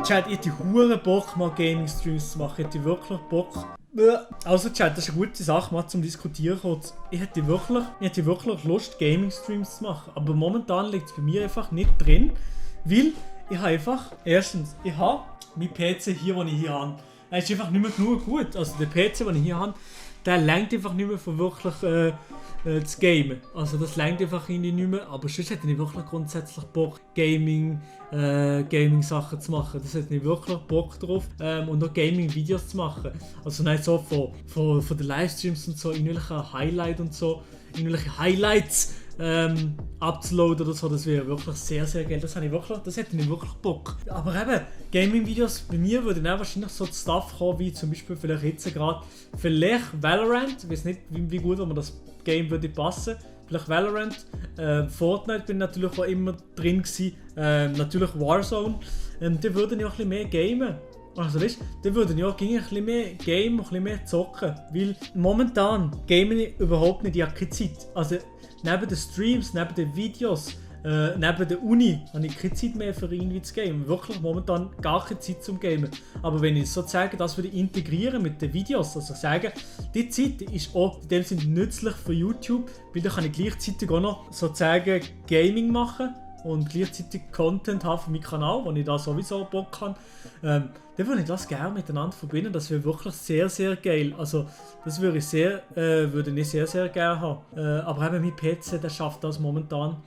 Chat, ich hätte hure Bock, mal Gaming-Streams zu machen. Ich hätte wirklich Bock. Also Chat, das ist eine gute Sache, mal zum Diskutieren kurz. Ich hätte wirklich Lust, Gaming-Streams zu machen. Aber momentan liegt es bei mir einfach nicht drin, weil ich habe einfach, erstens, ich habe mein PC hier, den ich hier habe. Er ist einfach nicht mehr genug gut. Also der PC, den ich hier habe, der reicht einfach nicht mehr für wirklich zu gamen. Also das reicht einfach irgendwie nicht mehr. Aber sonst hätte ich wirklich grundsätzlich Bock, Gaming-Sachen zu machen. Das hätte ich wirklich Bock drauf. Und auch Gaming-Videos zu machen. Also nicht so von den Livestreams und so, irgendwelche Highlights und so, irgendwelche Highlights abzuladen oder so, das wäre wirklich sehr, sehr geil. Das hätte ich wirklich Bock. Aber eben, Gaming-Videos, bei mir würde dann wahrscheinlich so Stuff kommen, wie zum Beispiel vielleicht jetzt gerade, vielleicht Valorant, ich weiß nicht, wie gut man das Game würde passen. Vielleicht Valorant, Fortnite bin natürlich auch immer drin gewesen, natürlich Warzone. Die würden ja auch ein bisschen mehr gamen. Also weißt, die würden ja auch ein bisschen mehr gamen, ein bisschen mehr zocken. Weil momentan gamen ich überhaupt nicht, ich habe keine Zeit. Also neben den Streams, neben den Videos, neben der Uni habe ich keine Zeit mehr für irgendwie zu gamen. Wirklich momentan gar keine Zeit zum Gamen. Aber wenn ich sozusagen das würde integrieren mit den Videos, also sagen, die Zeit ist auch in dem Sinne nützlich für YouTube, weil dann kann ich gleichzeitig auch noch sozusagen Gaming machen und gleichzeitig Content haben für meinen Kanal, wo ich da sowieso Bock habe. Dann würde ich das gerne miteinander verbinden. Das wäre wirklich sehr, sehr geil. Also das würde ich sehr, sehr gerne haben. Aber eben mein PC, der schafft das momentan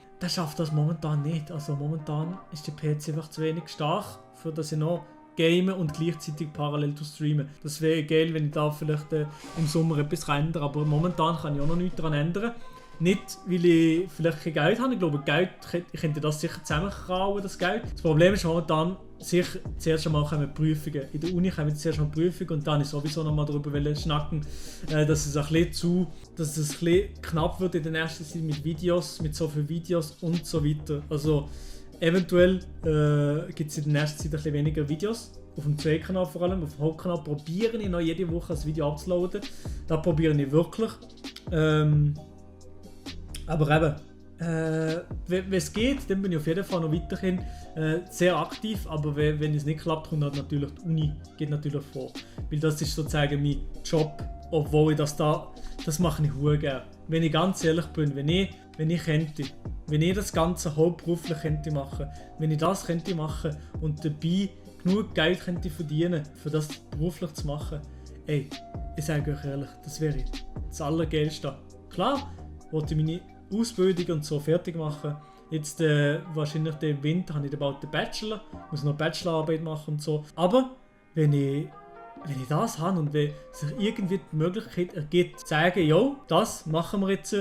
nicht. Also momentan ist der PC einfach zu wenig stark, für dass ich noch gamen und gleichzeitig parallel zu streamen. Das wäre geil, wenn ich da vielleicht im Sommer etwas ändere. Aber momentan kann ich auch noch nichts daran ändern. Nicht, weil ich vielleicht kein Geld habe. Ich glaube, ich könnte das sicher zusammenkrauen, das Geld. Das Problem ist momentan, sicher zuerst einmal kommen Prüfungen. In der Uni kommen zuerst einmal Prüfungen und dann ist sowieso noch mal darüber schnacken, dass es ein bisschen knapp wird in der ersten Zeit mit Videos, mit so vielen Videos und so weiter. Also eventuell gibt es in der ersten Zeit ein bisschen weniger Videos. Auf dem Zwei-Kanal vor allem, auf dem Hauptkanal probiere ich noch jede Woche ein Video abzuladen. Da probiere ich wirklich. Aber eben, wenn es geht, dann bin ich auf jeden Fall noch weiterhin sehr aktiv, aber wenn es nicht klappt, kommt natürlich die Uni geht natürlich vor. Weil das ist sozusagen mein Job, obwohl ich das mache ich verdammt gerne. Wenn ich ganz ehrlich bin, wenn ich das Ganze hauptberuflich könnte machen, wenn ich das könnte machen und dabei genug Geld könnte verdienen, für das beruflich zu machen, ey, ich sage euch ehrlich, das wäre das Allergeilste. Klar, wollte ich meine Ausbildung und so fertig machen. Jetzt wahrscheinlich im Winter habe ich bald den Bachelor, muss noch Bachelorarbeit machen und so. Aber wenn ich das habe und wenn sich irgendwie die Möglichkeit ergibt, zu sagen, jo, das machen wir jetzt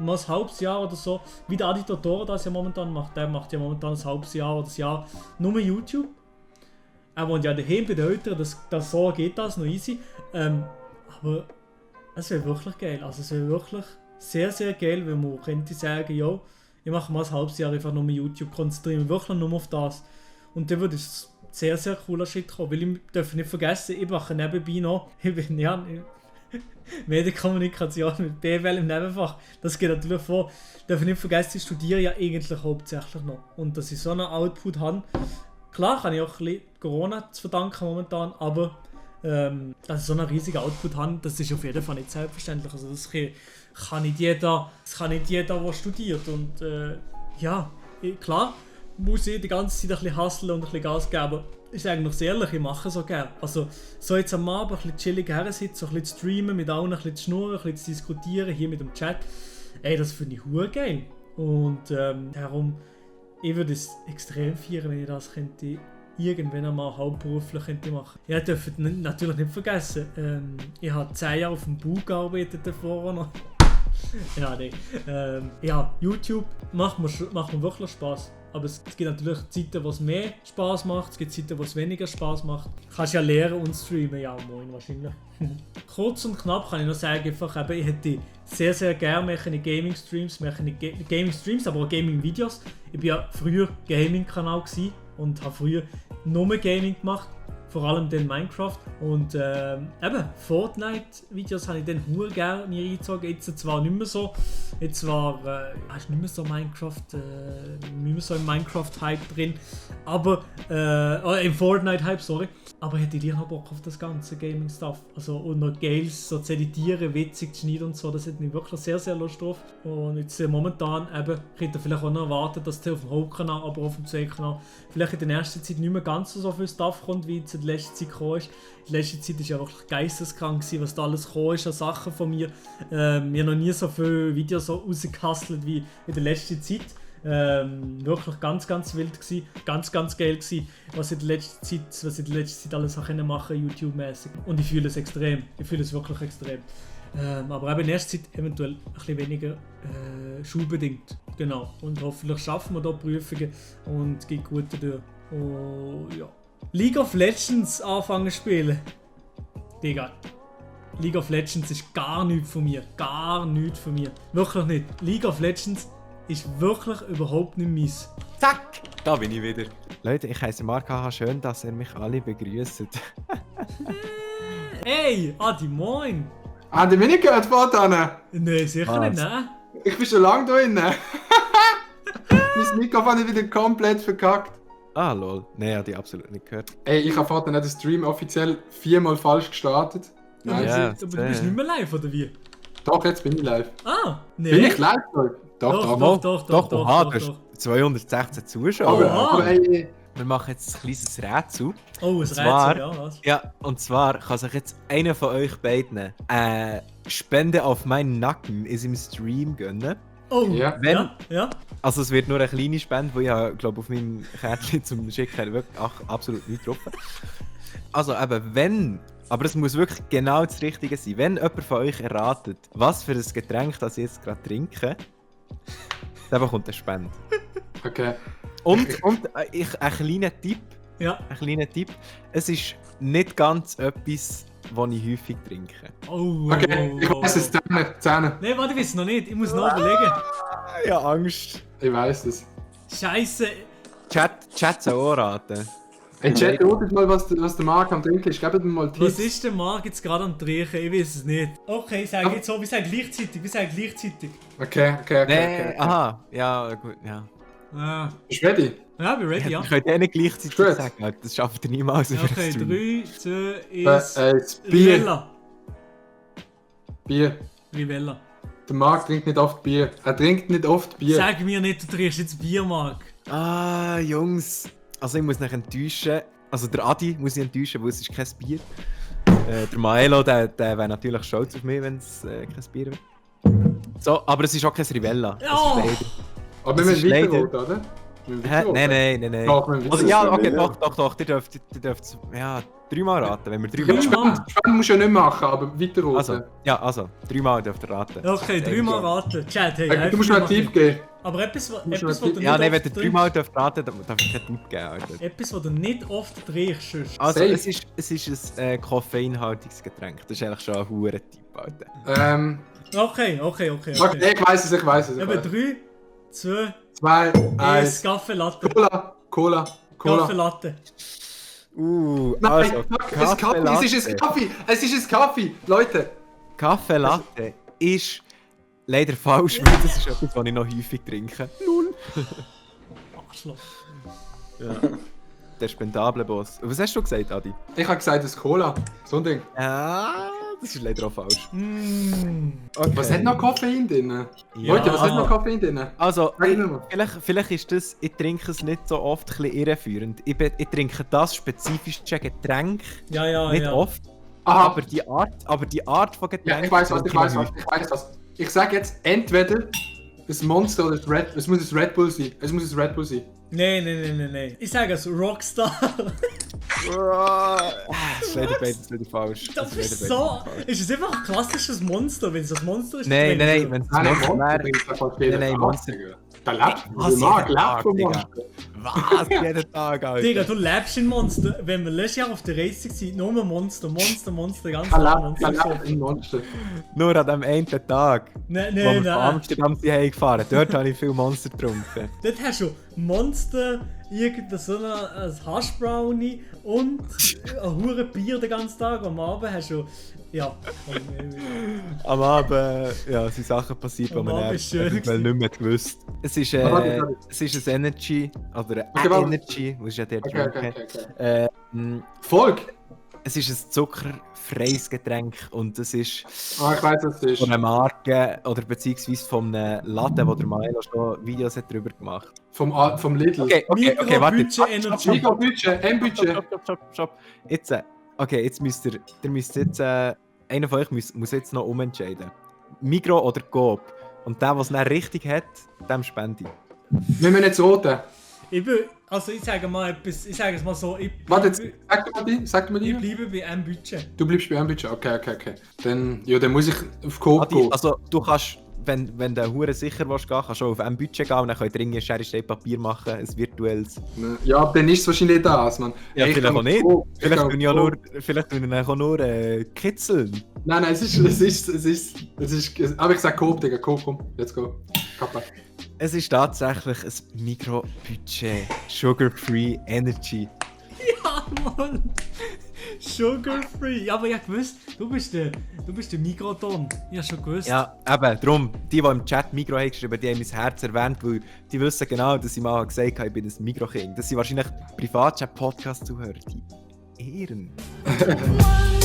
mal ein halbes Jahr oder so, wie der Adi Totoro das ja momentan macht. Der macht ja momentan ein halbes Jahr oder ein Jahr nur YouTube. Er wohnt ja daheim bei den Eltern, das so geht das noch easy. Aber es wäre wirklich geil. Also es wäre wirklich sehr, sehr geil, wenn man könnte sagen, yo, ich mache mal ein halbes Jahr einfach nur YouTube, konzentriere mich wirklich nur auf das. Und dann würde es sehr, sehr cooler Shit kommen, weil ich darf nicht vergessen, ich mache nebenbei noch, ich bin ja Medienkommunikation mit BWL im Nebenfach, das geht natürlich vor. Ich darf nicht vergessen, ich studiere ja eigentlich hauptsächlich noch. Und dass ich so einen Output habe, klar kann ich auch ein bisschen Corona zu verdanken momentan, aber dass ich so einen riesigen Output habe, das ist auf jeden Fall nicht selbstverständlich. Also das kann nicht jeder, der studiert. Und ja, klar muss ich die ganze Zeit ein bisschen hustlen und ein bisschen Gas geben, aber ich sage noch sehr ehrlich, ich mache es so gerne. Also so jetzt am Abend ein bisschen chillig hersitzen, so ein bisschen zu streamen, mit allen ein bisschen zu schnurren, ein bisschen zu diskutieren, hier mit dem Chat, ey, das finde ich verdammt geil. Und darum, ich würde es extrem feiern, wenn ich das könnte irgendwann einmal hauptberuflich könnte machen. Ja, ihr dürft natürlich nicht vergessen, ich habe 10 Jahre auf dem Bau gearbeitet davor noch. Ja, nee. Ja, YouTube macht mir wirklich Spaß. Aber es gibt natürlich Zeiten, wo es mehr Spaß macht, es gibt Zeiten, wo es weniger Spaß macht. Du kannst ja lernen und streamen, ja moin wahrscheinlich. Kurz und knapp kann ich noch sagen, einfach, eben, ich hätte sehr, sehr gerne Gaming-Streams, aber auch Gaming-Videos. Ich war ja früher Gaming-Kanal und habe früher nur Gaming gemacht. vor allem dann Minecraft. Und eben, Fortnite-Videos habe ich dann hure gerne mir reingezogen. Jetzt zwar nicht mehr so. Jetzt war ist nicht mehr so Minecraft, nicht mehr so im Minecraft-Hype drin. Aber, im Fortnite-Hype, sorry. Aber hätte ich dir noch Bock auf das ganze Gaming-Stuff. Also, und noch Games so zu editieren, witzig zu schneiden und so, das hätte mich wirklich sehr, sehr Lust drauf. Und jetzt momentan eben, könnt ihr vielleicht auch noch erwarten, dass der auf dem Hauptkanal, aber auch auf dem Zweitkanal vielleicht in der nächsten Zeit nicht mehr ganz so viel Stuff kommt, wie es in der letzten Zeit gekommen ist. In der letzten Zeit war ja wirklich geisteskrank, was da alles gekommen ist an Sachen von mir. Wir haben noch nie so viele Videos so rausgehustelt wie in der letzten Zeit. Wirklich ganz, ganz wild gewesen, ganz, ganz geil gewesen, was ich in der letzten Zeit alles machen konnte, YouTube-mäßig. Und ich fühle es extrem, ich fühle es wirklich extrem. Aber eben in erster Zeit eventuell ein bisschen weniger schulbedingt. Genau. Und hoffentlich schaffen wir da Prüfungen und geht gut durch. Oh, ja. League of Legends anfangen zu spielen. Digga. League of Legends ist gar nichts von mir. Gar nichts von mir. Wirklich nicht. League of Legends ist wirklich überhaupt nicht meins. Zack! Da bin ich wieder. Leute, ich heiße Mark H. Schön, dass ihr mich alle begrüßt. Hey, Adi, moin! Haben die mich nicht gehört, Vater? Nein, sicher Was? nicht, ne? Ich bin schon lange da drin. Mein Mikrofon ist wieder komplett verkackt. Ah, lol. Nein, habe ich absolut nicht gehört. Ey, ich habe Vater nicht den Stream offiziell 4-mal falsch gestartet. Nein. Ja. Aber du bist nicht mehr live, oder wie? Doch, jetzt bin ich live. Ah, nee. Bin ich live? Doch. Oha, du hast 216 Zuschauer. Oha. Aber ey, Wir machen jetzt ein kleines Rätsel. Oh, ein zwar- Rätsel, ja, was? Ja, und zwar kann sich jetzt einer von euch beiden Spende auf meinen Nacken ist im Stream gönnen. Oh, Ja. Wenn- ja, ja. Also es wird nur eine kleine Spende, die ich glaube auf meinem Kärtchen zum Schicken wirklich absolut nicht drauf. Also eben, wenn, aber es muss wirklich genau das Richtige sein, wenn jemand von euch erratet, was für ein Getränk das ich jetzt gerade trinke, dann bekommt er Spende. okay. Und ein kleiner Tipp, Ja. es ist nicht ganz etwas, was ich häufig trinke. Oh, Okay, ich weiß es, Zähne. Nein, warte, ich weiß es noch nicht. Ich muss noch überlegen. Ja, Angst. Ich weiß es. Scheiße. Chat soll auch raten. Ey, Chat, ratet mal, was der Marc am Trinken ist. Gebt mir mal Was Tipps. ist der Marc jetzt gerade am Trinken? Ich weiß es nicht. Okay, ich sage jetzt so, wir sagen gleichzeitig. Nee, aha, ja, gut, ja. Ah. Bist du ready? Ja, wir ready, ja. Ich könnte nicht gleichzeitig Gut. sagen, Alter. Das schafft ihr niemals über Okay, den 3, 2, 1. Bier. Rivella. Bier. Rivella. Der Marc trinkt nicht oft Bier. Er trinkt nicht oft Bier. Sag mir nicht, du trinkst jetzt Bier, Marc. Ah, Jungs. Also ich muss mich enttäuschen. Also der Adi muss ich enttäuschen, weil es ist kein Bier. Der Maelo, der wäre natürlich stolz auf mich, wenn es kein Bier wäre. So, aber es ist auch kein Rivella. Es ist Oh. leider- Aber wir Das müssen ist leider- weiterroten, oder? Wir müssen Hä? weiterroten. Nein. Doch, wir müssen Also, ja, okay, weiterroten. doch. Ihr dürft ja, 3-mal raten, wenn wir Ja, 3-mal Spenden musst du ja nicht machen, aber weiterroten. Also, 3-mal dürft ihr raten. Okay, 3-mal raten. Chat, hey. Du musst mir einen Tipp geben. Aber etwas, musst etwas mir was du einen nicht Ja, nein, wenn oft ihr trinkst. 3-mal dürft raten, dann darf ich keinen Tipp geben, Alter. Etwas, was du nicht oft trinkst. sonst. Also, Safe. es ist ein koffeinhaltiges Getränk. Das ist eigentlich schon ein hoher Tipp, Alter. Okay. Okay, ich weiß es. Eben 3, 2, 2, 1. 1. Kaffee Latte. Cola. Kaffee Latte. Nein, Also, fuck, es ist Kaffee. Es ist ein Kaffee. Es ist ein Kaffee. Leute. Kaffee Latte ist leider falsch, weil das ist etwas, was ich noch häufig trinke. Arschloch. Der spendable Boss. Was hast du gesagt, Adi? Ich habe gesagt, es ist Cola. So ein Ding. Das ist leider auch falsch. Okay. Was hat noch Koffein drin? Ja. Leute, was hat noch Koffein drin? Also, Sag mir mal. vielleicht ist das, ich trinke es nicht so oft, ein bisschen irreführend. Ich trinke das spezifische Getränk Ja. nicht oft, Aha. aber die Art von Getränk... Ja, ich weiß was. trinke Ich weiß was. Ich sage jetzt entweder das Monster oder das Red. Es muss ein Red Bull sein. Nein. Ich sage es, Rockstar. Das ist leider beides wieder falsch. Das ist ist leider so. beides falsch. Ist es einfach ein klassisches Monster, wenn es ein Monster ist? Nein, wenn es Nein, Monster wäre... bringt einfach viel Nein, Spaß, Monster. Digga. Da lebt Was? der Marc lebt vom Digga. Monster. Was? Jeden Tag, Alter. Digga, du lebst in Monster. Wenn wir letztes Jahr auf der Racing sind, nur Monster, ganz Tag Verlebt in Monster. Nur an dem einen Tag, Nein, wo wir von nein. Amsterdam sind heimgefahren. Dort habe ich viel Monster getrunken. Dort hast du Monster, irgendein so ein Hash-Brownie und ein hure Bier den ganzen Tag. Am Abend hast du... Ja. Am Abend sind Sachen passiert, die Am man Abend ist schön eventuell nicht mehr gewusst. Es ist ein Energy, oder Okay, warte. Energy, was ist ja der Okay. Drink. Volk! Es ist ein zuckerfreies Getränk und es ist Ah, ich weiß, was es ist. von einer Marke oder beziehungsweise von einem Laden, wo der Maelo schon Videos hat darüber gemacht. Vom Lidl. Okay, warte. Mikrobudget Energy. Mikrobudget, M-Budget. Stopp. Jetzt, jetzt müsst ihr müsst einer von euch muss jetzt noch umentscheiden. Migros oder Coop. Und der, der es nicht richtig hat, dem spende ich. Wir müssen jetzt roten. Ich sage mal etwas, ich sage es mal so, Warte, jetzt, sag mal ich die. bleibe bei einem Budget. Du bleibst bei M-Budget. Okay. Dann muss ich auf Coop gehen. Also, du kannst, wenn du hure sicher willst, kannst du auch auf ein Budget gehen und dann könnt ihr irgendwie Schere, Stein, Papier machen, ein virtuelles. Ja, dann ist es wahrscheinlich das, man. Ja, Ich vielleicht kann auch nicht. Coop, ich Vielleicht kann tun ich auch Coop. nur kitzeln. Nein, es ist. Aber ich sag Coop, Digga. Coop, komm. Let's go. Kappa. Es ist tatsächlich ein Mikrobudget Sugar-Free Energy. Ja, Mann! Sugar free. Ja, aber ich hab gewusst, du bist der Mikroton. Ich hab schon gewusst. Ja, eben, darum, die im Chat Migros haben geschrieben, die haben mein Herz erwähnt, weil die wissen genau, dass ich mal gesagt habe, ich bin ein Migros-Kind. Das sind wahrscheinlich Privatchat-Podcast-Zuhörer, die Ehren. One